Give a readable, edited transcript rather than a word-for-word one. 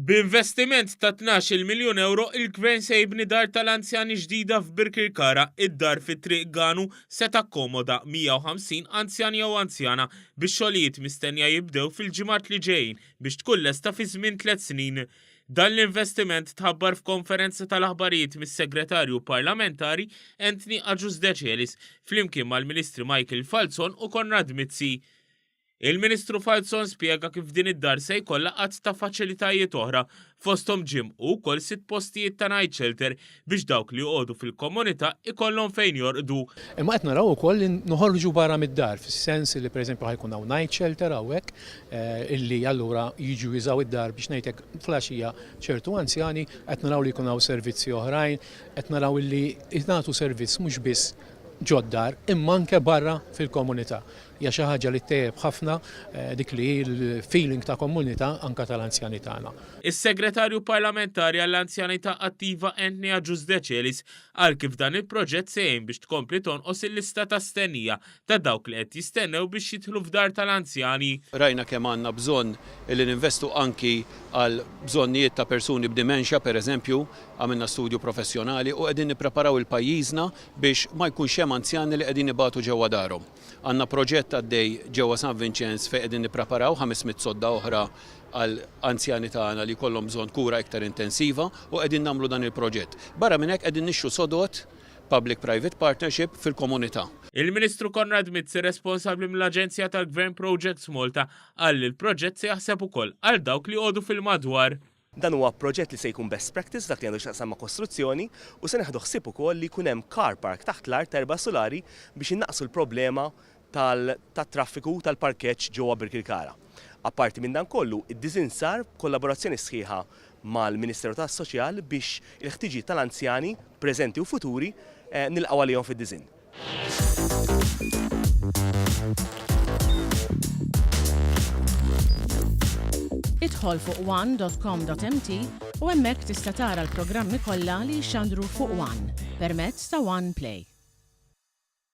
B'investiment ta' 12-il miljun ewro, il-Gvern se jibni dar tal-anzjani ġdida f'Birkirkara. Id-dar fi Triq Ganu se takkomoda 150 anzjan jew anzjana, bix-xogħlijiet mistennija jibdew fil-ġimgħat li ġejjin biex tkun lesta fi żmien tliet snin. Dan l-investiment tħabbar f'konferenza tal-aħbarijiet mis-Segretarju Parlamentari Anthony Agius Decelis flimkien mal-Ministri Michael Falzon u Konrad Mizzi. Il-Ministru Falzon spjega kif din id-dar se jkollha għadd ta' faċilitajiet oħra, fosthom gym u wkoll sitt postijiet ta' night shelter biex dawk li joqogħdu fil-komunità ikollhom fejn jorqdu. Imma qed naraw ukoll li noħorġu barra mid-dar, fis-sens li pereżempju ħa jkun hawn night shelter hawnhekk illi allura jiġu jużaw id-dar biex ngħid hekk fl-għaxija ċertu anzjani, qed naraw li jkun hawn servizzi oħrajn, qed naraw illi nagħtu servizz mhux biss ġod-dar imma anke barra fil-komunità. Hija xi ħaġa li ttejjeb ħafna dik li hi l-feeling ta' komunità anke tal-anzjani tagħna. Is-Segretarju Parlamentari għall-Anzjanità Attiva Anthony Agius Decelis qal kif dan il-proġett se jgħin biex tkompli tonqos il-lista ta' stennija ta' dawk li qed jistennew biex jidħlu f'dar tal-anzjani. Rajna kemm għandna bżonn li ninvestu anki għal bżonnijiet ta' persuni b'dementia, pereżempju, għamilna studju professjonali u qegħdin nippreparaw il-pajjiżna biex ma jkunx hemm anzjani li qegħdin ibatu ġewwa darhom. Għandna proġett għaddej ġewwa San Vinċenz fejn qegħdin nippreparaw 500 sodda oħra għal anzjani tagħna li jkollhom bżonn kura iktar intensiva u qegħdin nagħmlu dan il-proġett. Barra minn hekk qegħdin nixtru sodod Public Private Partnership fil-komunità. Il-Ministru Konrad Mizzi responsabbli mill-Aġenzija tal-Gvern Projects Malta qal li l-proġett se jaħseb ukoll għal dawk li joqogħdu fil-madwar. Dan huwa proġett li se jkun best practice f'dak li għandu x'jaqsam ma' kostruzzjoni u se nieħdu ħsieb ukoll li jkun hemm car park taħt l-art ta' erba' sulari biex innaqqsu l-problema tat-traffiku u tal-parkeġġ ġewwa Birkirkara. Apparti minn dan kollu, id-diżinn sar b'kollaborazzjoni sħiħa mal-Ministeru tas-Soċjal biex il-ħtiġijiet tal-anzjani, preżenti u futuri, nilqgħu għalihom fid-diżinn. Idħol fuq one.com.mt u hemmhekk tista' tara l-programmi kollha li jixxandru fuq One permezz ta' One Play.